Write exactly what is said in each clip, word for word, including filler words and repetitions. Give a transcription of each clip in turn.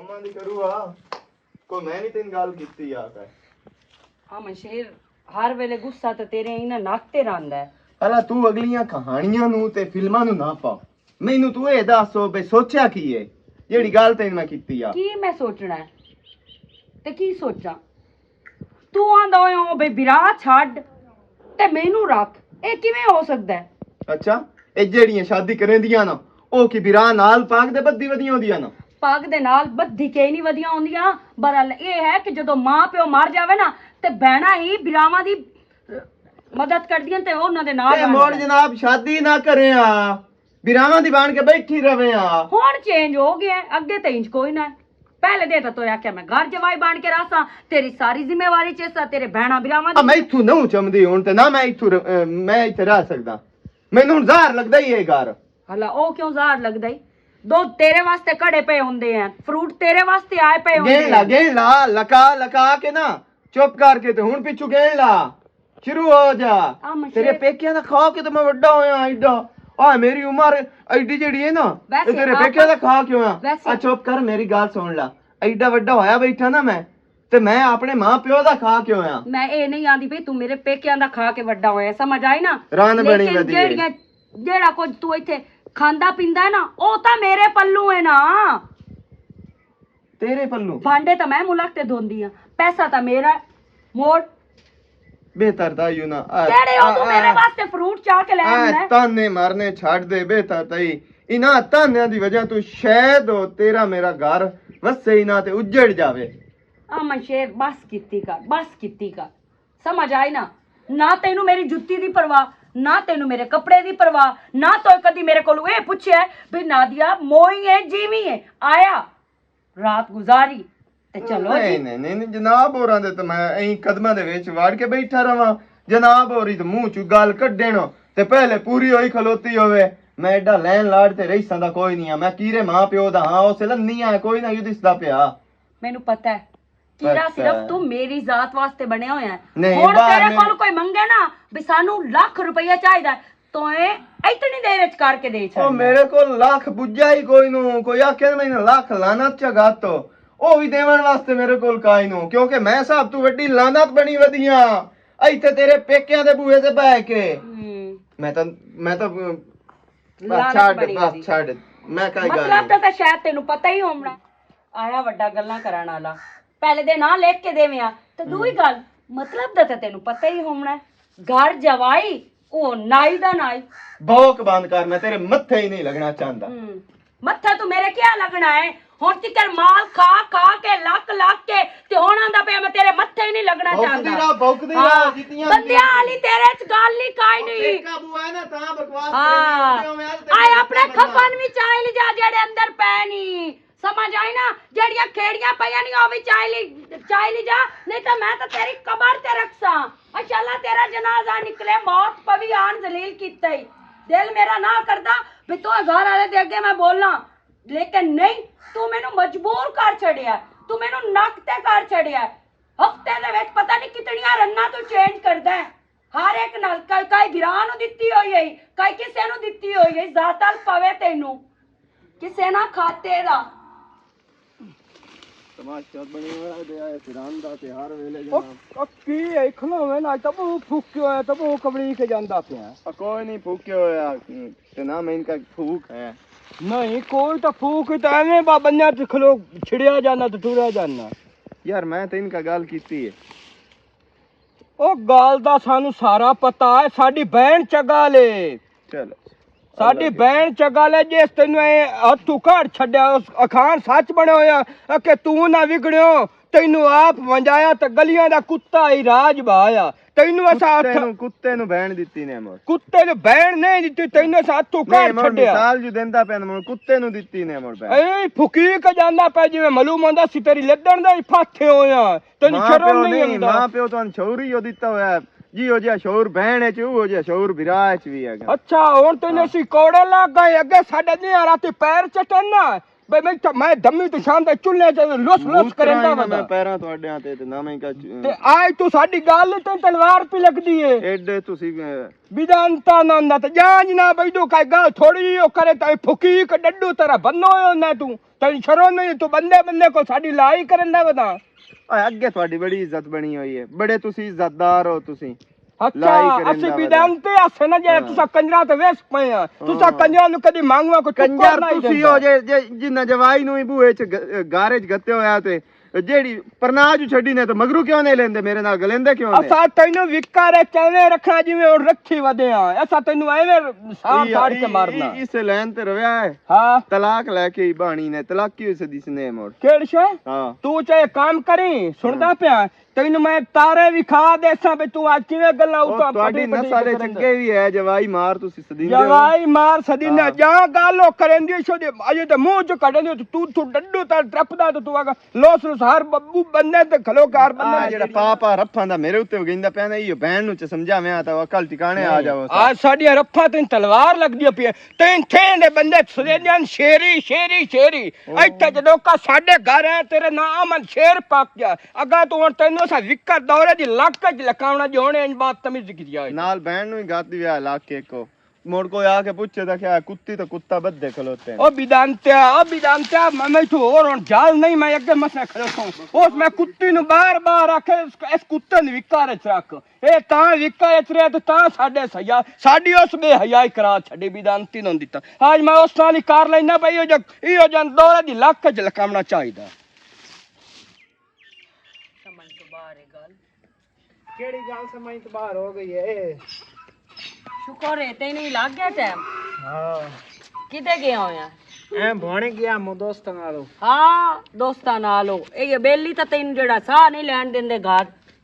ماما دی کرو آ۔ کوئی میں نہیں تین گل کیتی آ کر۔ ہاں منشیر، ہر ویلے غصہ تے تیرے انہاں نک تے رہندا ہے۔ الا تو اگلیاں کہانیاں نو تے فلماں نو نہ پا۔ مینوں تو اے دس او بے سوچیا کی ہے؟ جیڑی گل تین میں کیتی آ۔ کی میں سوچنا ہے؟ تے کی سوچاں؟ تو آندا ہویا او بے برا چھڈ تے مینوں رکھ، اے کیویں ہو سکدا ہے؟ اچھا، اے جیڑیاں شادی کریندیاں نا، او کی برا نال پاک دے بدھی ودیاں ہوندیاں نا؟ پاک دے نال بدھی کے نہیں ودیاں ہوندیاں؟ بہرحال اے ہے کہ جدوں ماں پیو مر جاوے نا، تے بہناں ہی براواں دی مدد کردیاں تے انہاں دے نال تے رہنا مڑ پیندا۔ جناب شادی نہ کرے آ، براواں دی بن کے بیٹھی رہے آ۔ ہن چینج ہو گیا ہے، اگے تے انج کوئی نہ ہے۔ پہلے دے تے تو آکھیا میں گھر جوائی بن کے رہساں، تیری ساری ذمہ واری چیسا تیرے بہناں براواں آ، دی۔ میں اتھوں نہ چمدی ہن تے نہ میں اتھوں ر-، اے، میں اتھے رہ سکدا۔ مینوں ہن زہر لگدا ہی اے گھر۔ ہلا او کیوں زہر لگدا ہی؟ دودھ تیرے واسطے کڑے پے ہوندے ہیں، فروٹ تیرے واسطے آئے پے ہوندے گین لا، ہیں۔ گین لا، لکا لکا کے نا، چپ کر کے تے ہن پچھو گین لا۔ شروع ہو جا۔ آ مشے۔ تیرے پیکیاں دا کھا کے تے میں وڈا ہویا ایڈا۔ آ میری عمر ایڈی جیڑی ہے نا، ویسے اے تیرے آپ پیکیاں دا کھا کے ہویا۔ ویسے آ چپ کر، میری گل سن لا۔ ایڈا وڈا ہویا بیٹھا نا میں، تے میں اپنے ماں پیو دا کھا کے ہویا۔ میں اے نہیں آندی پئی تو میرے پیکیاں دا کھا کے وڈا ہویا، سمجھ آئی نا؟ رن بنی لیکن ودی ہے۔ جیڑیاں، جیڑا کچھ تو ایتھے کھاندا پیندا ہے نا، او تاں میرے پلوں ہے نا۔ تیرے پلوں؟ بھانڈے تاں میں ملک تے دھوندی ہاں، پیسہ تاں میرا ہے۔ موڑ۔ بہتر تاں یوں نہ، آ، کیڑے ہو آ، تو آ، میرے واسطے فروٹ چا کے لے آ، آنا ہے؟ تانے مارنے چھڈ دے، بہتر تاں ہی۔ انہاں تانیاں دی وجہ تو شاید او تیرا میرا گھر وسے ہی نہ تے اجڑ جاوے۔ آ منشیر، بس کیتی کر، بس کیتی کر۔ سمجھ آئی نا؟ نہ تینوں میری جُتی دی پرواہ، نہ تینوں میرے کپڑے دی پرواہ، نہ تو کدی میرے کولوں اے پُچھیا ہے بھی نادیہ موئی ہے، جیویں ہے؟ آیا رات گزاری تے چلو جی۔ نہیں، نہیں، نہیں، نہیں، جناب ہوراں دے تے میں ایں قدماں دے وچ وڑ کے بیٹھا رہواں۔ جناب ہوری تے منہ چوں گل کڈن تے پہلے پوری ہوئی کھلوتی ہووے۔ میں ایڈا لینڈ لارڈ تے رئیساں دا کوئی نہیں ہاں، میں کیرے ماں پیو دا ہاں، او سلم نہیں آ، کوئی نہ یوں دسدا پیا۔ مینوں پتہ ہے، کیڑا صرف تو میری ذات واسطے بنیا ہویا ہے۔ نہیں، ہن باہر تیرے میرے کول کوئی منگے نا، بھی سانوں لکھ روپیہ چاہیدا ہے، تو اے اتنی دیر وچ کر کے دے او چھڑنا۔ میرے کول لکھ بجا ہی کوئی نو، کوئی آکھے نا میں لکھ لعنت چا گاتو، او بھی دیون واسطے میرے کول کائی نو، کیونکہ میں صاحب تو وڈی لعنت بنی ودیاں۔ ایتھے تیرے پیکیاں دے بوہے تے بہ کے۔ ہوں۔ میں تاں، میں تاں، بس لعنت چھڈ، بنی بس ودی۔ چھڈ۔ میں کائی گل مطلب نہیں۔ تاں، تاں شاید تینوں پتہ ہی ہونا۔ آیا وڈا گلاں کرن والا۔ پہلے دے ناں لکھ کے دیویں آ، تے دوئی ہم۔ گل، مطلب دا تے تینوں پتہ ہی ہونا ہے۔ گھر جوائی، او نائی دا نائی۔ بوک بند کر، میں تیرے متھے ہی نہیں لگنا چاہندا۔ ہم۔ متھا تو میرے کیا لگنا ہے؟ ہن تکر مال کھا کھا کے، لک لک کے، تے ہن آندا پیا میں تیرے متھے ہی نہیں لگنا بوکدی چاہندا۔ رہا، بوکدی ہاں۔ رہا، جتیاں بندیاں بوکدی والی تیرے چ گل ہی کائی او نہیں۔ ٹیکا بوا ہے نا، تاں بکواس ہاں۔ کرنی ہوندی ہوئے، آئے اپنے کھپن بھی چاہے لے جا، جڑے اندر پے نہیں۔ سمجھ آئی نا؟ جیڑیاں کھیڑیاں پیاں نی، او وی چائی لی، چائی لی جا، نہیں تے میں تے تیری قبر تے رکھساں۔ ماشاءاللہ تیرا جنازہ نکلے، موت پوی آن ذلیل کیتا ای۔ دل میرا نہ کردا بھی تو گھر والے دے اگے میں بولاں، لیکن نہیں، تو مینوں مجبور کر چھڈیا، تو مینوں نک تے کر چھڈیا۔ ہفتے دے وچ پتہ نہیں کتنیاں رناں تو چینج کردا ہے۔ ہر ایک نال کئی، کئی بھرا نوں دتی ہوئی ہے، کئی کسے نوں دتی ہوئی ہے، ذاتل پوے تینوں۔ کسے نہ کھاتے دا۔ تماشا بنی ہویا دے آئے فران دا تے ہر ویلے او، جناب۔ او کی ہے، کھلوے نا، تب وہ پھوکے ہوئے، تب وہ کبڑی کے جاندا پیا۔ آ، کوئی نہیں پھوکے ہویا، تے نہ میں ان کا پھوک ہے۔ نہیں، کوئی تو پھوک ہی تو ایویں با بندہ تے کھلو چھڑیا جانا تے ٹریا جانا۔ یار، میں تے ان کا گل کیتی ہے۔ او گل دا سانو سارا پتہ ہے، ساڈی بہن چگا لے۔ چلو۔ ساڈی اللہ بہن چگا لے، جس تینوں اے ہتھوں کھڑ چھڈیا، اس اخان سچ بنیا ہویا کہ تو نہ وگڑیو، تینوں آپ ونجایا تے گلیاں دا کتا ہی راج بہایا۔ تینوں اسا کتے ہتھ نوں، کتے نوں بہن دتی نے مر۔ کتے نوں بہن نہیں دتی، تینوں اسا ہتھوں کھڑ چھڈیا۔ مثال جو دیندا پیا مر، کتے نوں دتی نے مر بہن۔ اے پھکی کے جاندا پیا جویں معلوم ہوندا سی تیری لدن دا ہی پھاتھے ہویا۔ تینوں ماں شرم پیو نہیں نہیں، آندا؟ ماں پیو تانوں شعور ہی او دتا ہویا ہے۔ جی، او جیا شعور بہن اچ، او جیا شعور بھرا اچ وی ہے۔ اچھا، ہن تینوں ہاں۔ اسی کوڑے لگ گئے، اگے ساڈے دیاں راتی پیر چٹن نہ، بھئی میں تو، میں دمی تو شام دے چولہے تے لوس لوس موترا کریندا ہی نہ میں ودا۔ پیراں تہاڈیاں تے، تے نہ میں کا چ-، تے آج تو ساڈی گل تے تلوار پی لگدی ہے۔ ایڈے تسی، اے، بیدانتا نہ ہوندا تے جان جی نہ بھئی دو کائی گل تھوڑی جی او کرے تے پھکی ک ڈڈو تیرا بندو ہویا ہوندا تو۔ تین شرم نہیں تو بندے بندے کو ساڈی لائی کریندا ودا۔ اے اگے تہاڈی بڑی عزت بنی ہوئی ہے، بڑے تسی عزت دار ہو تسی۔ اچھا، لائی کرن اسی دا بھی ودا۔ دانتے آسے نا جے ہاں۔ تساں کنجراں تے ویس پئے آں۔ تساں ہاں۔ کنجراں نوں کدی مانگواں کوئی چکر کنجر نہیں تسی دیندا۔ ہو جے، جے جنہ جوائی نوں ہی بوہے چ گ-، گارے چ گتے ہویا تے جیڑی پرنا جو چھڈی نے تے مگرو کیوں نہیں لیندے، میرے نال گلیندے کیوں نہیں؟ اساں تینوں وکا رے چاویں رکھنا جویں ہن رکھی ودے آں۔ اساں تینوں ایویں سان ای-، ساڑ کے ای-، مارنا۔ ای-، اسے لین تے رویا ہے۔ ہاں۔ طلاق لے کے ہی بانی نے، طلاق کیوں اسے دی سنے مڑ؟ کیڑ شے؟ ہاں۔ تو چاہے کام کریں، سندا ہاں۔ پیا۔ تینوں میں تارے وکھا دیساں بے تو اج کیویں گلاں او اٹھا تہاڈی پٹی پٹی نسل دے کریندا۔ چنگے وی ہے، جوائی مار تسی سدیندے ہو۔ جوائی مار سدیندے ہاں۔ جاں گل او کریندی شو دے، اجے تے منہ چ کڈیندی تو، تو، تو ڈڈو تر ٹرپدا تو، تو آگا لوس لوس ہر ببو بندے تے کھلو کار بندے آ نے جڑا جڑی پاپا رفاں دا میرے اُتے وگیندا پیا نا، ایہو بہن نوں چ سمجھاویں آ تاں عقل ٹکانے آ نہیں۔ جاوے۔ آ ساڈیاں رفاں تے تلوار لگدی پئی ہے۔ تین تھے نے بندے سدیندے شیری، شیری، شیری۔ او۔ ایتھے جدوں کا ساڈے گھر ہے، تیرے ناں امن شیر پک گیا۔ اگاں تو ہن تینوں اساں ذکر دورے دی لک وچ لکاونا جو ہن انج بات تمیز کی جائے۔ نال بہن نوں ہی گات دی ویا لاکھ کے کو۔ مڑ کوئی آ کے پوچھے تاں کیا کتی تے کتا بدھے کھلوتے ہیں۔ او بیدانتیا، او بیدانتیا، میں، میں تو اور ہن جال نہیں، میں اگے مسئلہ کھلوتا ہوں۔ اس میں کتی نوں بار بار آکھے، اس، اس کتے نوں وکا رچ رکھ۔ اے تاں وکا اچ رہیا تے تاں ساڈے سیا، ساڈی اس بے حیائی کرا چھڈی، بیدانتی نوں دتا۔ اج میں اس نال ہی کر لینا بھائی، او جو، ایہو جن دورے دی لک اچ لکاونا چاہیدا۔ سمجھ تو باہر ہے گل۔ کیڑی گل سمجھ تو باہر ہو گئی ہے؟ شکر ہے، تینوں ہی لگ گیا ٹائم۔ ہاں۔ کدے گیا ہویا؟ اے بھونے گیا مو دوستاں نالو۔ ہاں، دوستاں نالو۔ اے یہ بیلی تے تینوں جڑا ساہ نہیں لین دیندے گھر۔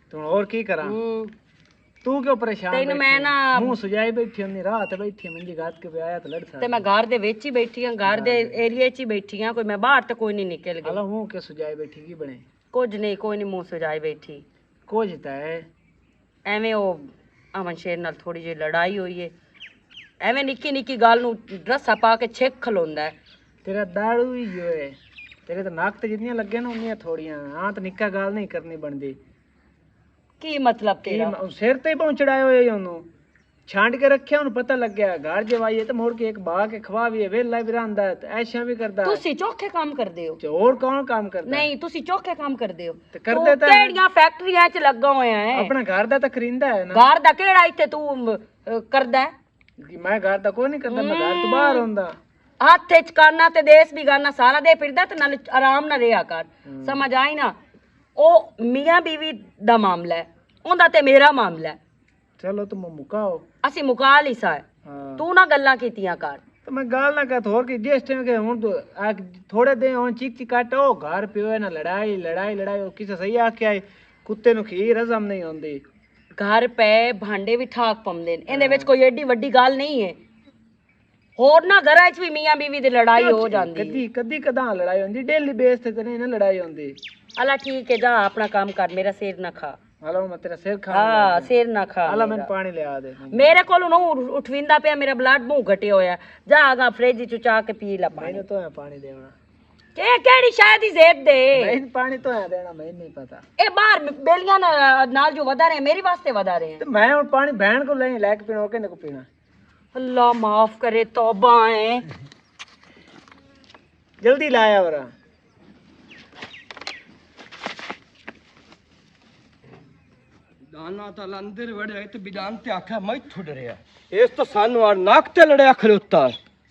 تو اور کی کراں؟ ہوں۔ تو کیوں پریشان تینوں بیٹھی میں ہے؟ نا منہ سجائی بیٹھی ہوں، رات بیٹھی ہوں، منجی گات کے پہ آیا تو لڑ سا تے میں گھر دے وچ ہی بیٹھی ہاں، گھر دے ہاں۔ ایریے چ ہی بیٹھی ہاں، کوئی میں باہر تے کوئی نہیں نکل گئی۔ ہلا منہ کے سجائی بیٹھی کی بنے؟ کچھ نہیں، کوئی نہیں منہ سجائی بیٹھی۔ کچھ تے ہے۔ ایویں او امن شیر نال تھوڑی جی لڑائی ہوئی ہے۔ ایویں نکی نکی گل نوں رسا پا کے چھک کھلوندا ہے۔ تیرا داڑو ہی جو ہے۔ تیرے تے ناک تے جتنیاں لگے نا، انیاں تھوڑیاں۔ ہاں، تے نکا گل نہیں کرنی بندی۔ کی مطلب کی تیرا؟ م-، سر تے ہی پہنچ چڑھایا ہویا ہی انہوں۔ چھانڈ کے رکھیا، انہوں پتہ لگیا۔ گھر جوائی ہے تے مڑ کے ایک باغ کے کھوا بھی ہے، ویلا بھی رہندا ہے، تے ایشاں بھی کردا ہے۔ تسی چوکھے کام کردے ہو؟ تے اور کون کام کردا ہے؟ نہیں، تسی چوکھے کام کردے ہو۔ تے کردے تو تاں کیڑیاں فیکٹریاں چ لگا ہویا ہے؟ اپنا گھر دا تاں کریندا ہے نا۔ گھر دا کیڑا ایتھے تو، م-، کردا ہے؟ کہ میں گھر دا کوئی نہیں کردا، میں گھر تو باہر ہوندا۔ ہاتھ وچ کانا تے دیس بھی گانا سارا دے پھردا تے نال آرام نہ رہیا کر۔ ہوں۔ سمجھ آئی نا؟ او میاں بیوی دا معاملہ ہے، اوندا تے میرا معاملہ ہے۔ چلو تم مکاؤ۔ اسی مکا لی سا ہے۔ ہاں۔ تو نہ گلاں کیتیاں کر۔ تو میں گل نہ کر، ہور کی جس ٹائم کہ ہن تو آ تھوڑے دن ہن چیک چیک کٹ، او گھر پیو ہے نہ لڑائی، لڑائی، لڑائی، او کسے صحیح آکھیا ہے، کتے نو کھیر ہضم نہیں ہوندی۔ گھر پہ بھانڈے بھی ٹھاک پمدے نے۔ ایندے وچ ہاں۔ کوئی ایڈی وڈی گل نہیں ہے۔ ہور نہ گھراں وچ بھی میاں بیوی دی لڑائی ہو جاندی ہے۔ کدی، کدی کداں لڑائی ہوندی، ڈیلی بیس تے تے نہیں نہ لڑائی ہوندی۔ اللہ ٹھیک ہے، جا اپنا کام کر، میرا سر نہ کھا۔ ہلو، میں تیرا سر کھا ہاں، سر نہ کھا ہلو، میرا۔ میں پانی لے آ دے۔ میرے کولوں نہ اٹھ-، اٹھویندا پیا، میرا بلڈ منہ گھٹیا ہویا۔ جا آگا فریج چوں چا کے پی لے پانی۔ میں تو ہے پانی دیونا۔ کہ کیڑی شے دی زید دے؟ میں پانی تو ہے دینا، میں نہیں پتا۔ اے باہر بیلیاں نال، نال جو ودا رہے ہیں، میری واسطے ودا رہے ہیں۔ تے میں ہن پانی بہن کو لے، لے کے پینا، او کہندے کو پینا۔ اللہ معاف کرے، توبہ ہے۔ جلدی لایا ورا۔ دانا تاں اندر وڑیا تے بیدان تے آکھیا، میں تھو ڈریا۔ اس تو سانو آ ناک تے لڑیا کھلوتا۔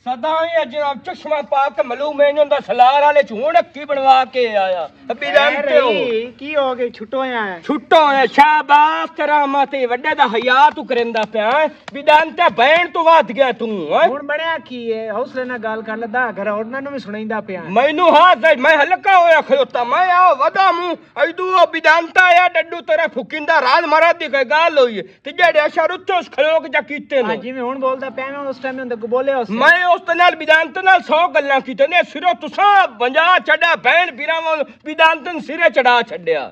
سدا ہی اج چشمہ پا کے ملو میں انہوں دا سلار والے چ ہن کی بنوا کے آیا۔ بیدان تے ہو۔ کی ہو گئی؟ چھٹو آیا ہے۔ چھٹو ہے، شاباش، کرامت ہے، وڈے دا حیا تو کرندا پیا ہے۔ بیدان تے بہن تو واد گیا تو، ہیں؟ ہن بنیا کی ہے؟ حوصلے نال گل کر لے، دا گھر اور نہ نو بھی سنائیندا پیا ہے۔ مینوں ہاں، میں ہلکا ہویا کھلوتا، میں آ ودا منہ، ایدو او بیدانتا آیا، ڈڈو تیرا پھکیندا، رال مراد دی کوئی گل ہوئی ہے۔ تے جیڑے اشعار اتھے اس کھلوک جا کیتے نے۔ ہاں، جویں ہن بولدا پیا میں، اس ٹائم اندے کو بولے اس۔ میں اس دے نال بیدانت نال سو گلاں کیتے نے، سرو تساں بنجا چڈا بہن بیراں وال بیدانت سرے چڑھا چھڈیا۔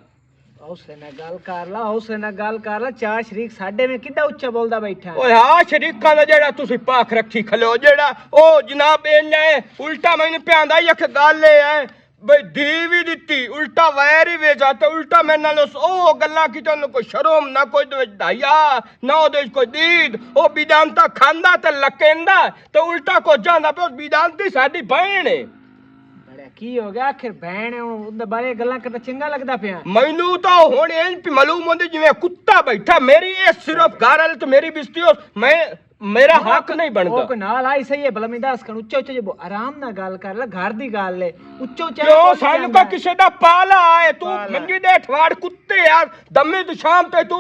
حوصلے نال گل کر لا، حوصلے نال گل کر لا۔ چار شریک ساڈے میں کڈا اچا بولدا بیٹھا ہے۔ اوئے ہاں، شریکاں دا جیڑا تسی پاک رکھی کھلو، جیڑا او جناب اے نہ ہے، الٹا مینوں پیاندا ہی اکھ گل اے ہے، بھئی دی وی دتی، الٹا ویر ہی ویجا تے الٹا میرے نال اس او گلاں کی تانوں کوئی شرم نہ کوئی دے وچ حیا، نہ او دے وچ کوئی دید، او بیدانتا کھاندا تے لکیندا تے الٹا کو جاندا پیا، اس بیدانتی ساڈی بہن ہے۔ بڑا کی ہو گیا؟ آخر بہن ہے، ہن اندے بارے گلاں کردا چنگا لگدا پیا؟ مینوں تاں ہن انج پی معلوم ہوندی جویں کتا بیٹھا، میری اے صرف گھر والے تے میری بستی ہو، میں، میرا حق نہیں بندا۔ او کوئی نال آئی صحیح ہے، بھلا میں دس کن اچا اچا جو آرام نال گل کر لے، گھر دی گل ہے، اچا اچا کیوں؟ سانوں کا کسے دا پالا آئے، تو منجی دے اٹھواڑ کتے یار، دمے تو شام تے تو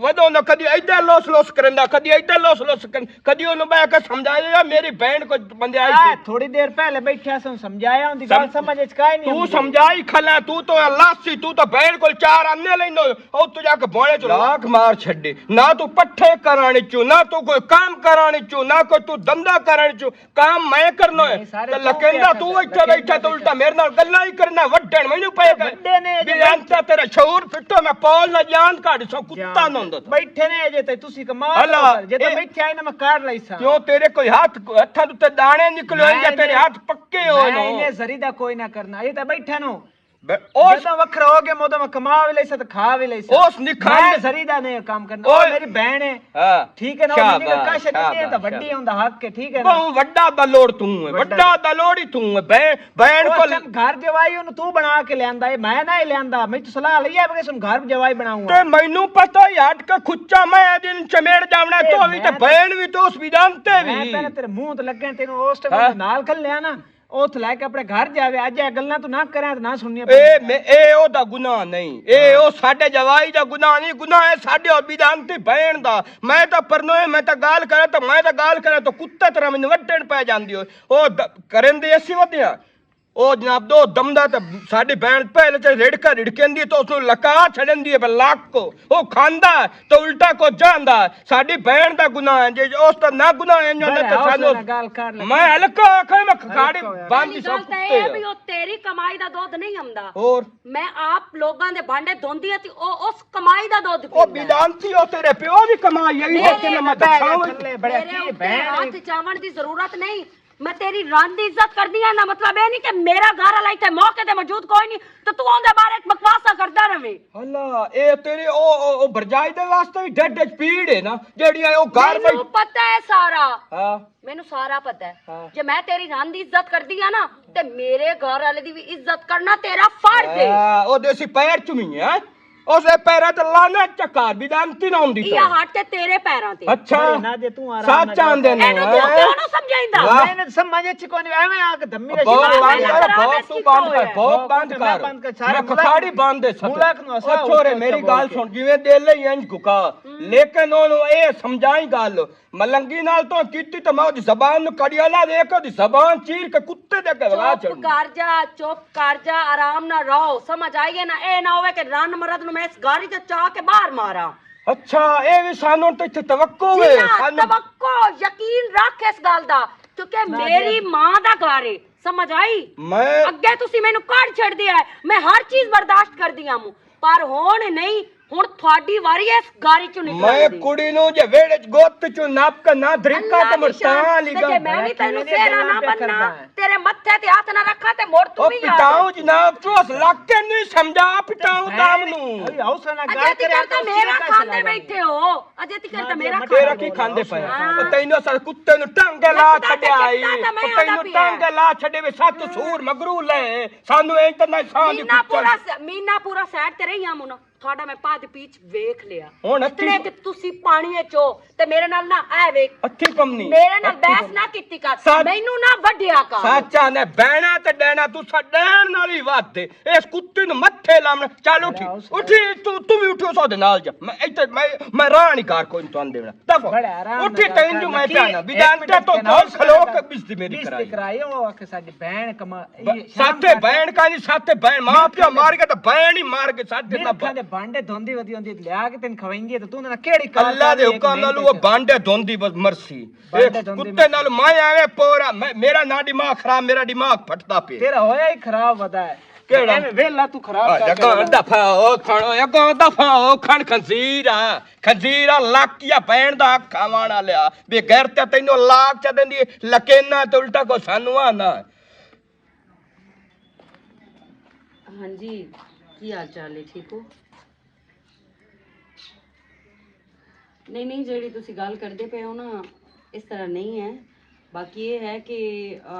ودو نہ، کدی ایدے لوس لوس کرندا، کدی ایدے لوس لوس کرن، کدی اونوں بہ کے سمجھایا، یا میری بہن کو بندے آئی سی۔ تھوڑی دیر پہلے بیٹھیا سن، سمجھایا، اون دی گل سمجھ اچ کائے نہیں تو آندی۔ سمجھائی کھلا، تو تو اللہ سی، تو تو بہن کول چار آنے لیندو، او تو جا کے بونے چ لاکھ مار چھڈے۔ نہ تو پٹھے کرانی چوں، نہ تو کوئی کام کرانی چوں، نہ کوئی تو دندا کرانی چوں، کام میں کرنا ہے۔ تے لکیندا تو اتھے بیٹھا تے الٹا میرے نال گلاں ہی کرنا، وڈن مینوں پے کر۔ وڈے نے اجے۔ بے انتا تیرا شعور پھٹو، میں پال نہ جان کاڑ سو کتا نند۔ بیٹھے نے اجے تے تسی کمال کرو، جے تے بیٹھے آئے نا میں کاڑ لئی سا۔ کیوں تیرے کوئی ہاتھ، ہتھاں تے دانے نکلے ہوئے یا تیرے ہاتھ پکے ہوئے نو؟ میں انہیں ذری دا کوئی نہ کرنا، اے تے بیٹھے نو۔ بے-، او جدوں وکھرا ہو گیا، مودوں میں کما وی لئی سا تے کھا وی لئی سا۔ اس نکھان میں دے زری دا نہیں کام کرنا۔ او میری بہن ہے۔ ہاں۔ ٹھیک ہے نا، او شاباش، میری کشت نہیں ہے، شاباش، تو وڈی شاباش۔ ہوندا حق ہے، ٹھیک ہے نا؟ بہوں وڈا دا لوڑ تو ہے، وڈا۔ وڈا دا لوڑ ہی تو ہے۔ بہن، بہن او کول چل گھر جوائی اونوں تو بنا کے لیندا ہے، میں نہ ہی لیندا۔ میں تو صلاح لئی ہے، بغیر سن گھر جوائی بناؤں تے۔ مینوں پتہ ہی ہٹ کے کھچا میں دن چمیڑ جاونا، اے تو وی تے میں بہن وی تو اس بھی جانتے میں وی۔ پہلے تیرے منہ تے لگے، تینوں اس ٹائم ہاں۔ نال کھل لیا نا۔ او تھلے کے اپنے گھر جاوے، اج اے گلاں تو نہ کرے تے نہ سننی پے۔ اے میں، اے او دا گناہ نہیں، اے او ساڈے جوائی دا گناہ نہیں، گناہ ہے ساڈے اور بیدانتی بہن دا۔ میں تاں پرنوئے، میں تاں گال کرا، تاں میں تاں گال کرا، تاں کتے طرح مینوں وڈن پے جاندی ہوئے۔ او د-، کرن دے اسی ودیاں۔ او جناب دو دمدا تے ساڈی بہن پہلے تے رڑکا رڑکندی تے اس نوں لکا چھڑندی ہے، پر لک کو۔ او کھاندا ہے تے الٹا کو جاندا ہے۔ ساڈی بہن دا گناہ ہے، جے اس دا نہ گناہ ہے، انہاں دا بڑا تے حوصلے سانوں نال گل کر لے۔ میں ہلکا آکھاں، میں کھاڑی ہلکا ہویا۔ بند پہلی سا گل تے اے کتے ہے۔ بھی او تیری کمائی دا دودھ نہیں آمدا۔ اور؟ میں آپ لوگاں دے بانڈے دھوندی ہاں تے او اس کمائی دا دودھ او پیندا ہے۔ بیدانتی او تیرے پیو دی کمائی ہے، میرے او تیرے میں دکھاواں۔ تھلے بڑے میرے کی اوپر بہن ہاتھ ہے۔ چاون دی ضرورت نہیں۔ میں تیری رن دی عزت کردی ہاں، نا مطلب اے نہیں کہ میرا گھر والا اتھے موقع تے موجود کوئی نہیں تے تو اوندے بارے وچ بکواساں کردا رہویں۔ اللہ، اے تیرے او، او، او برجائی دے واسطے وی ڈڈ وچ پیڑ ہے نا، جیڑی اے او گھر مینوں پئی۔ پتہ ہے سارا۔ ہاں۔ مینوں سارا پتہ ہے۔ ہاں۔ جے میں تیری رن دی عزت کردی ہاں نا، تے میرے گھر والے دی وی عزت کرنا تیرا فرض ہے۔ ہاں، او دیسی پیر چمی ہے۔ اس دے پیراں تے لانا چکار، بیدانتی نہ ہوندی اے پئی۔ ہٹ تے تیرے پیراں تے۔ اچھا۔ نہ جے توں آرام سچ نال آندے نے۔ اینوں توں کیوں نہ سمجھائیندا؟ واہ۔ میں نہ سمجھ اچ کوئی نہیں، ایویں آ کے دمی رہی بہت بند کر، بہت تو بند کر، بہت بند کر۔ میں کھاڑی بند دے سکتا۔ ملک نو اسا او چھوڑے، میری گل سن، جویں دل ہی انج گکا۔ لیکن اونوں اے سمجھائی گل، ملنگی نال تو کیتی تے میں اودی زبان نوں کڑیا نہ ویکھ، اودی زبان چیر کے کتے دے اگے وگا چپ چھوڑوں۔ کر جا، چپ کر جا، آرام نہ رہو، سمجھ آئی ہے نا؟ اے نہ ہوئے کہ رن مرد نوں میں اس گاڑی تے چا کے باہر ماراں۔ اچھا، اے وی سانوں تے اتھے توقع جی ہوئے، ہاں، سانوں توقع، یقین رکھ اس گل دا، کیونکہ نہ میری جی۔ ماں دا گھر ہے، سمجھ آئی؟ میں اگے تسی مینوں کڑ چھڑ دیا ہے، میں ہر چیز برداشت کر دیا ہوں، پر ہن نہیں، ہن تھوڑی واری اس گاڑی چوں نکلن میں دی۔ کڑی نوں جے ویڑے چ گوت چوں نپ کے نہ دھرکا اللہ تے دی شان، مستان تے لگا۔ جے میں وی تینوں سہرا نہ بننا، تیرے متھے تے ہاتھ نہ رکھا تے مڑ تو او وی یاد پٹاؤں رکھی۔ جناب، تو اس علاقے نہیں سمجھا، پٹاؤں دام نوں۔ اجے تک تے میرا کھاندے بیٹھے ہو، اجے تک تے میرا تیرا کھاندے کی کھاندے پئے؟ ہاں۔ او تینوں سر کتے نوں ٹانگے لا چھڈیا آئی، او تینوں ٹانگے لا چھڈے وے، سات سور مگرو لے، سانو انٹرنیشنل دی مینا پورا س-، مینا پورا سائیڈ تے رہی ہاں منا۔ تھوڑا میں پد پیچ ویکھ لیا۔ ہن اتنے کہ تسی پانی وچ ہو تے میرے نال نہ اے ویکھ۔ اچھی کم نہیں۔ میرے نال بحث نہ کیتی کر۔ سچ۔ مینوں نہ وڈیا کر۔ سچ آنے، بہنا تے ڈینا تساں ڈین نال ہی ودھ دے۔ اس کتے نوں متھے لاونا۔ چل اٹھی۔ اٹھی، تو، تو بھی اٹھی، اس دے نال جا۔ میں ایتھے، میں، میں راہ نہیں کار کوئی نہیں تانوں دینا۔ دفعہ۔ بڑے آرام اٹھی نال تینوں کر میں لگی۔ پیانا۔ ایک منٹ تو جناب، گول کھلو کے بس دی میری بس دی کرائی۔ کرائی، او آکھے ساڈی بہن کما ب-، ساتے بہن کا نہیں، ساتے بہن، ماں پیو مار کے تو بہن ہی مار کے ساتے نہ ب-، دے بانڈے دھوندی ودی ہوندی، لیا کے تین کھوائیں گے تو تو نہ کیڑی کار اللہ دے حکم نال وہ بانڈے دھوندی بس مرسی۔ بانڈے دھوندی کتے مرسی۔ نال میں ایویں پورا، میں، میرا نہ دماغ خراب، میرا دماغ پھٹدا پیا۔ تیرا ہویا ہی خراب ودا ہے۔ کہڑا؟ ایویں ویلا تو خراب آ، کر جگہ چھوڑنا۔ دفعہ او کھڑو، اگوں دفعہ او کھڑ خنزیر آ۔ خنزیر آ، لک یا پین دا کھاوان آ لیا۔ بے غیرت، تینوں لاک چ دیندی، لکینا تے الٹا کو سانو آنا۔ ہاں جی، کی حال چال ہے؟ ٹھیک ہو؟ نہیں، نہیں، جیڑی تسی گل کردے پئے ہو نا، اس طرح نہیں ہے۔ باقی یہ ہے کہ، آ،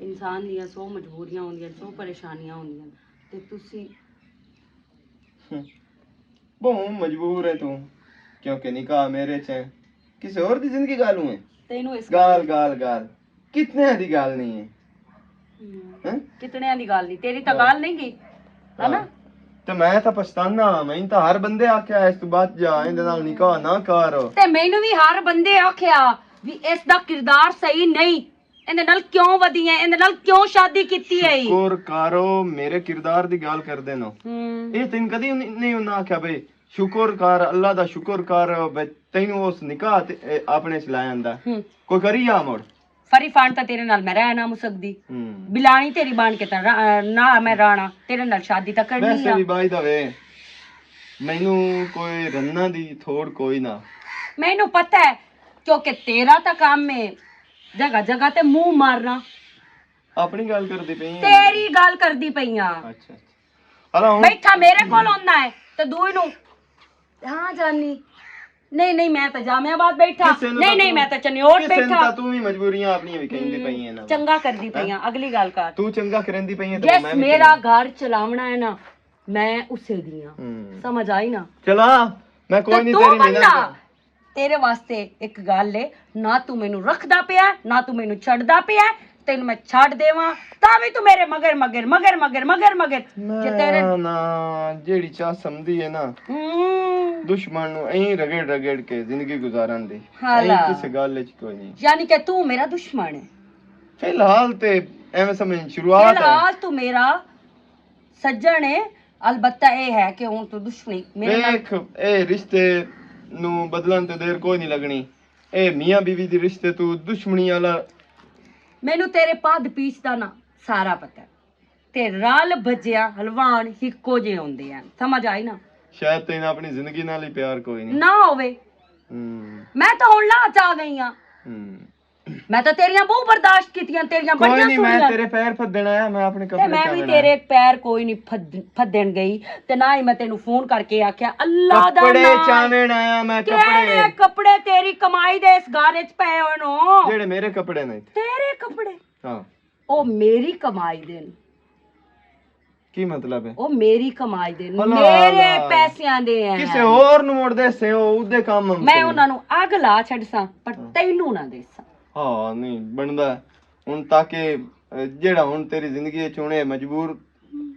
انسان دیاں سو مجبوریاں ہوندیاں، سو پریشانیاں ہوندیاں، تے تسی ہم۔ بہوں مجبور ہے تو، کیونکہ نکاح میرے چ ہے۔ کسے اور دی زندگی گالوں ہے؟ تینوں اس گال، گال، گال۔ کتنے دی گال نہیں ہے؟ ہم۔ ہیں؟ کتنے دی گال نہیں؟ تیری تاں ہاں۔ گال نہیں گئی، ہے نا؟ ہاں۔ تے میں تاں پچھتانا، میں تاں ہر بندے آکھیا، اس تو بعد جا، ایندے نال نکاح نہ کر۔ تے مینوں وی ہر بندے آکھیا وی اس دا کردار صحیح نہیں، ایندے نال کیوں ودی ہے، ایندے نال کیوں شادی کیتی ہے؟ شکر کرو، میرے کردار دی گل کردے نو۔ ہم۔ اے تین کدی نہیں، نہیں انہاں آکھیا بھئی شکر کر، اللہ دا شکر کر، بھئی تینوں اس نکاح تے، اے، اپنے چ لے آندا۔ ہم۔ کوئی کری آ مڑ۔ فری فان تاں تیرے نال میں رہ نہ مسکدی۔ ہم۔ بلانی تیری بان کے تاں را-، نہ میں رانا، تیرے نال شادی تاں کرنی ویسے آ۔ بھی بائی دا وے، مینوں کوئی رننا دی تھوڑ کوئی نہ۔ مینوں پتہ ہے، کیونکہ تیرا تاں کام ہے جگہ جگہ تے منہ مارنا۔ اپنی گل کردی پئی ہیں۔ تیری گل کردی پئی ہاں۔ اچھا، اچھا۔ ہلا ہن بیٹھا میرے کول ہوندا ہے تے دوئی نوں، ہاں جانی، نہیں، نہیں، میں تے جامع آباد بیٹھا، کسے نوں نہیں، تاں نہیں، توں، میں تے چنیوٹ کسے نوں بیٹھا۔ تاں توں وی مجبوریاں اپنیاں وی کہندی ہم، پئی ہیں نا۔ چنگا کردی پئی ہاں، اگلی گل کر۔ توں چنگا کرندی پئی ہیں تے جس میں وی میرا چنگا۔ گھر چلاونا ہے نا، میں اسے دی ہاں۔ ہم۔ سمجھ آئی نا؟ چلا، میں کوئی تے نہیں، توں تیری محنت بندہ کر۔ تیرے واسطے ایک گل ہے، نہ تو مینوں رکھدا پیا، نہ تو مینوں چھڈدا پیا۔ تینوں میں چھڈ دیواں، تاں وی تو میرے مگر، مگر، مگر، مگر، مگر، مگر۔ جے تیرے میں نا، جیڑی چاہ سمدھی ہے نا، ہوں۔ دشمن نوں ایں رگڑ رگڑ کے زندگی گزارن دی، ہاں ایں لا۔ کسے گل وچ کوئی نہیں۔ یعنی کہ تو میرا دشمن ہے؟ فی الحال تے ایویں سمجھ، شروعات ہے۔ فی الحال تو میرا سجن ہے، البتہ اے ہے کہ ہن تو دشمنی میرے نال۔ ویکھ، اے رشتے نوں بدلن تے دیر کوئی نہیں لگنی۔ اے میاں بیوی دی رشتے تو دشمنی والا۔ مینوں تیرے پد پیچھ دا نا سارا پتہ ہے۔ تے رل بھجیا حلوان ہکو جے ہوندے ہیں۔ سمجھ آئی نا؟ شاید تینوں اپنی زندگی نال ہی پیار کوئی نہیں۔ نہ ہووے۔ ہم۔ میں تو ہن لا چا گئی ہاں۔ ہم۔ میں تاں تیریاں بہت برداشت کیتیاں، تیریاں کوئی بڑیاں نہیں، میں سنیاں۔ تیرے پیر پھدن آیا، میں اپنے تے کپڑے میں وی چاونا۔ تیرے پیر کوئی نہیں پھد-، پھدن گئی، تے نہ ہی میں تینوں فون کر کے آکھیا، اللہ دا کپڑے نام۔ چاونا آیا میں، کہڑے کپڑے؟ کپڑے تیری کمائی دے اس گھر وچ پے ہوئے نو؟ جڑے میرے کپڑے نہیں۔ تیرے کپڑے؟ ہاں۔ او میری کمائی دے نے۔ کی مطلب ہے؟ او میری کمائی دے، ہلا میرے ہلا۔ پیسیاں دے ہیں۔ کسے ہور نوں مڑ دے سے، او اودے کم ہم میں سے۔ انہاں نوں اگ لا چھڈساں، پر ہاں۔ تینوں نہ دیساں۔ ہاں، نہیں بندا۔ ہن تاکہ، اے، جیڑا ہن تیری زندگی وچ ہن اے مجبور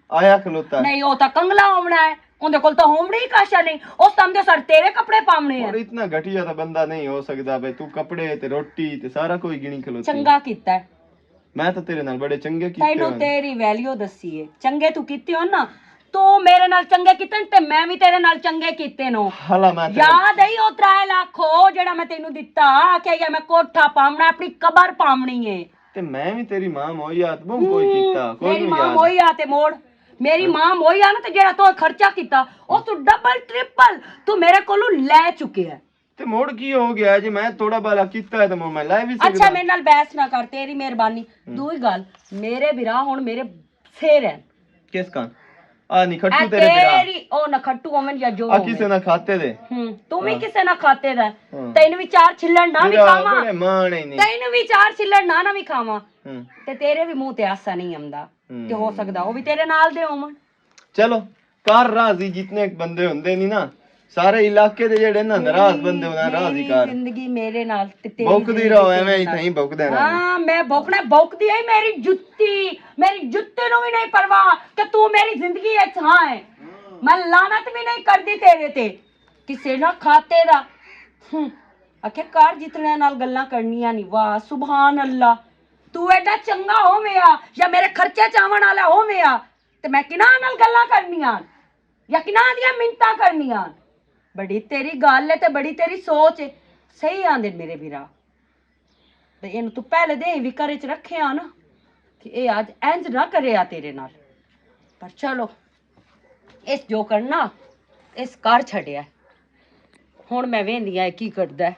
آیا کھلوتا ہے۔ نہیں، او تاں کنگلا ہونا ہے، اوندے کول تاں ہومڑی کاشا نہیں۔ اس تاں دے سر تیرے کپڑے پاونے ہیں۔ اور اتنا گھٹیا تاں بندہ نہیں ہو سکدا بھئی، تو کپڑے تے روٹی تے سارا کوئی گنی کھلوتی۔ چنگا کیتا ہے۔ میں تاں تیرے نال بڑے چنگے کیتے تینوں ہوئے نے۔ تیری ویلیو دسی ہے، چنگے تو کیتے ہو نا، تو میرے نال چنگے کیتے نے تے میں وی تیرے نال چنگے کیتے نو۔ ہلا میں تیرے یاد ہے او ترے لاکھ او جڑا میں تینوں دتا، آکھیا یا میں کوٹھا پاونا، اپنی قبر پاونی ہے۔ تے میں وی تیری ماں موئی آ تے بہوں کوئی ہوں، کیتا، کوئی میری نہیں ماں یاد۔ موئی آ تے موڑ، میری ہاں۔ ماں موئی آ نا تے جڑا تو خرچہ کیتا، او تو ڈبل ٹرپل تو میرے کولوں لے چکے ہے۔ تے مڑ کی ہو گیا جے میں تھوڑا بالا کیتا ہے تے مڑ میں لے وی سکدا۔ اچھا، میرے نال بحث نہ کر، تیری مہربانی۔ ہوں۔ دوئی گل، میرے بھرا ہن میرے سر ہے۔ کس کان؟ آ نکھٹو اے تیرے بھرا۔ تیری، او نکھٹو امن یا جو آ ہووے۔ کسے نہ کھاتے دے۔ ہوں، تو وی ہاں۔ کسے نہ کھاتے دا۔ ہاں۔ تینوں وی چار چھلن نہ وی بھرا کھاواں۔ بڑے ماں نہیں نہیں۔ تینوں وی چار چھلن نہ نہ وی کھاواں۔ ہوں۔ تے تیرے وی منہ تے آسا نہیں آندا۔ ہوں۔ کہ ہو سکدا او وی تیرے نال دے ہوون۔ چلو، کر راضی، جتنے بندے ہوندے نہیں نا، سارے علاقے دے جڑے نا ناراض بندے ہوندے، راضی میری کر۔ زندگی میرے نال تے تیری بھوکدی زندگی رہو، تیرے ایویں ہی نال۔ تھیں بھوکدے رہنا۔ ہاں، میں بھوکنا، بھوکدی ہے میری جتی، میری جتی نو بھی نہیں پرواہ کہ تو میری زندگی اچ ہاں ہے۔ میں لعنت بھی نہیں کردی تیرے تے، کسے نہ کھاتے دا۔ ہم، اکھے کار جتنے نال گلاں کرنیاں نہیں، واہ، سبحان اللہ۔ تو ایڈا چنگا ہووے آ یا میرے خرچے چاون والا ہووے آ، تے میں کناں نال گلاں کرنیاں یا کناں دیاں منتاں کرنیاں؟ بڑی تیری گل ہے تے بڑی تیری سوچ ہے۔ صحیح آندے میرے بھرا۔ تے اینوں تو پہلے دے وی گھر وچ رکھے آ نا، کہ اے اج انج نہ کرے آ تیرے نال۔ پر چلو، اس جو کرنا، اس کر چھڈیا۔ ہن میں ویندی آں کی کردا ہے۔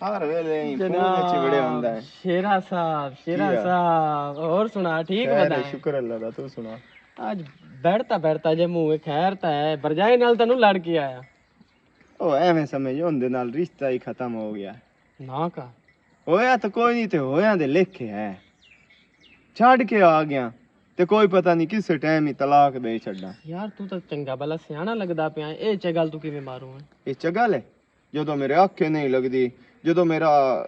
ہر ویلے ہی فون وچ وڑیا ہوندا ہے۔ شیرا صاحب، شیرا صاحب، اور سنا، ٹھیک؟ شکر اللہ دا، تو سنا۔ اج بیٹھتا بیٹھتا جے منہ خیر تا ہے، برجائی نال تینوں لڑ کے آیا۔ او ایویں سمجھ، اوندے نال رشتہ ہی ختم ہو گیا۔ نہ کا۔ ہویا تے کوئی نہیں، تے ہویا دے لکھ ہے۔ چھڈ کے آ گیا، تے کوئی پتہ نہیں کس ٹائم ہی طلاق دے چھڈا۔ یار، تو تاں چنگا بھلا سیاݨا لگدا پیا، اے چگل تو کیویں ماروں ہے؟ اے چگل ہے؟ جدوں میرے آکھے نہیں لگدی، جدوں میرا، آ،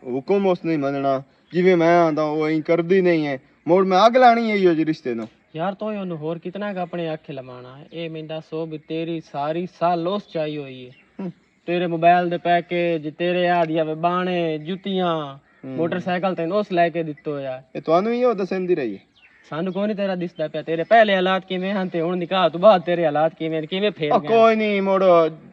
حکم اس نہیں مننا، جویں میں آندا، او ایں کردی نہیں ہے، مڑ میں اگ لانی ہے ایہو جے رشتے نوں۔ یار، تو ہی انہوں ہور کتنا کا اپنے آکھے لمانا ہے؟ اے میندا سو بھی تیری ساری سال اس چاہی ہوئی ہے۔ ہم۔ تیرے موبائل دے پیکج، تیرے آ دیا وے بانے، جتیاں، موٹر سائیکل تین اس لے کے دتو ہویا۔ اے تانوں ہی او دسندی رہی ہے؟ سانو کوئی نہیں تیرا دسدا پیا، تیرے پہلے حالات کیویں ہن تے ہن نکاح تو بعد تیرے حالات کیویں ہن، کیویں پھیر او گئے؟ کوئی نہیں، مڑ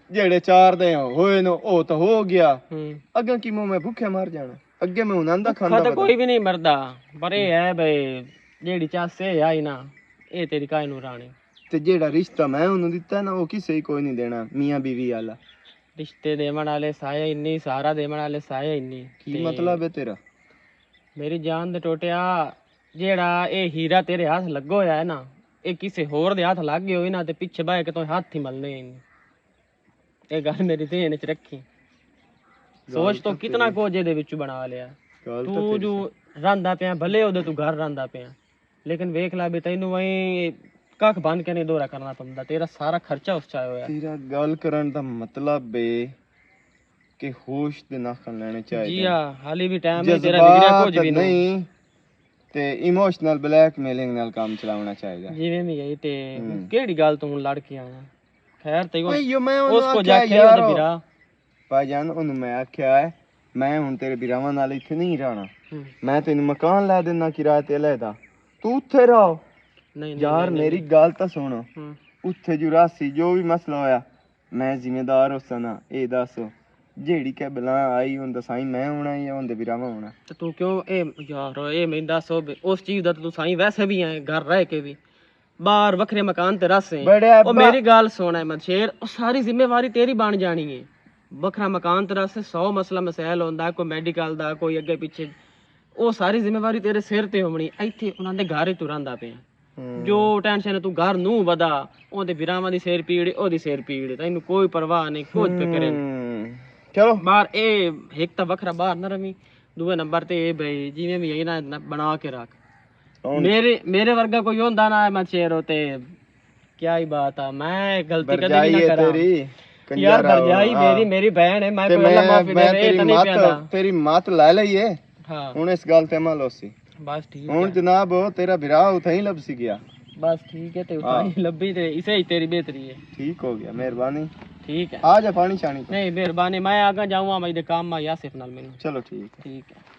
جیڑے چار دے ہوئے نو، او تو ہو گیا۔ ہوں۔ اگاں کی منہ میں بھکھے مر جانا؟ اگے میں انہاں دا بھکھا کھاندا تے پتا۔ کوئی بھی نہیں مردا، پر اے ہے بھئی، جیڑی چس اے آئی نا، اے تیری کائے نوں رانی۔ تے جیڑا رشتہ میں انہوں دتا نا، او کسے ہی کوئی نہیں دینا، میاں بیوی والا۔ رشتے دیون والے سائے انی، سارا دیون والے سائے انی۔ کی تے مطلب ہے تیرا؟ میری جان دے ٹوٹیا، جیڑا اے ہیرا تیرے ہاتھ لگا ہویا ہے نا، اے کسے ہور دے ہاتھ لگ گئے ہوئے نا، تے پچھے بہ کے تو ہاتھ ہی ملنے ہی نہیں۔ اے گل میری ذہن وچ رکھی۔ گل سوچ تو تے کتنا صحیح۔ کچھ دے وچ بنا لیا۔ گل تے تو تیری جو صحیح۔ رہندا پیا، بھلے اودے تو گھر رہندا پیا۔ لیکن ویکھ لا بھی تینوں وہیں ککھ بن کے نہیں دورہ کرنا پوندا، تیرا سارا خرچہ اس چ آیا ہویا۔ تیرا گل کرن دا مطلب اے کہ ہوش دے ناخن لینے چاہیے۔ جی ہاں، حالی بھی ٹائم ہے، تیرا بگڑیا کچھ بھی نہیں۔ تے ایموشنل بلیک میلنگ نال کام چلاونا چاہیے۔ جی میں بھی گئی تے ہوں۔ کیڑی گل تو ہن لڑ کے آیا؟ خیر تے اوئے، یو میں اس انہوں کو آکھیا جا کے یار، اوہدے بھرا۔ بھائی جان، انہوں میں آکھیا ہے، میں ہن تیرے بھراواں نال اتھے نہیں رہنا۔ ہوں۔ میں تینوں مکان لے دینا کرایہ تے علیحدہ۔ تو اتھے رہو۔ نہیں، نہیں، یار، نہیں، نہیں، میری نہیں۔ گل تاں سن۔ ہوں۔ اتھے جو راسی، جو بھی مسئلہ ہویا، میں ذمہ دار ہوساں نا، اے دس۔ جیڑی کہ بلا آئی، ہن دسائیں میں ہونا یا ہن دے بھراواں ہونا؟ تے تو کیوں، اے یار، اے میں دس، او اس چیز دا تو سائیں ویسے بھی ہیں، گھر رہ کے بھی۔ باہر وکھرے مکان تے رس ہیں۔ بڑے او ابا۔ میری گل سن احمد شیر، او ساری ذمہ واری تیری بن جانی ہے۔ وکھرا مکان تے رس، سو مسئلہ مسائل ہوندا، کوئی میڈیکل دا، کوئی اگے پیچھے، او ساری ذمہ واری تیرے سر تے ہونی۔ ایتھے انہاں دے گھر ہی تو رہندا پیا۔ ہوں۔ جو ٹینشن ہے تو گھر نوں ودا، او دے بھراواں دی سر پیڑ، او دی سر پیڑ، تینوں کوئی پرواہ نہیں، کچھ فکر نہیں۔ ہوں۔ چلو۔ باہر اے ہک تاں وکھرا باہر نہ رویں، دوے نمبر تے اے بھائی جویں بھی ہے نا، اتنا بنا کے رکھ۔ میرے، میرے ورگا کوئی ہوندا نا، میں شیر ہوتے، کیا ہی بات آ، میں غلطی کدی بھی نہ بھرجائی ہے کراں۔ تیری، یار، کنجارا بھرجائی ہو، میری، ہاں۔ میری بہن ہے، میں تے کوئی اللہ میں، معافی دے میں دے، اے تیری تے نہیں مت، پیاندا۔ تیری مت لے لئی ہے۔ ہاں۔ ہن اس گل تے عمل ہوسی۔ بس ٹھیک ہن ہے۔ جناب، او تیرا بھرا اتھے ہی لبسی گیا۔ بس ٹھیک ہے، تے اتھے ہاں۔ ہی لبی تے اسے ہی تیری بہتری ہے۔ ٹھیک ہو گیا، مہربانی۔ ٹھیک ہے۔ آ جا پانی شانی کو۔ نہیں، مہربانی، میں آگا جاؤں، میں دے کام آ یاسر نال ملوں۔ چلو ٹھیک ہے۔ ٹھیک ہے۔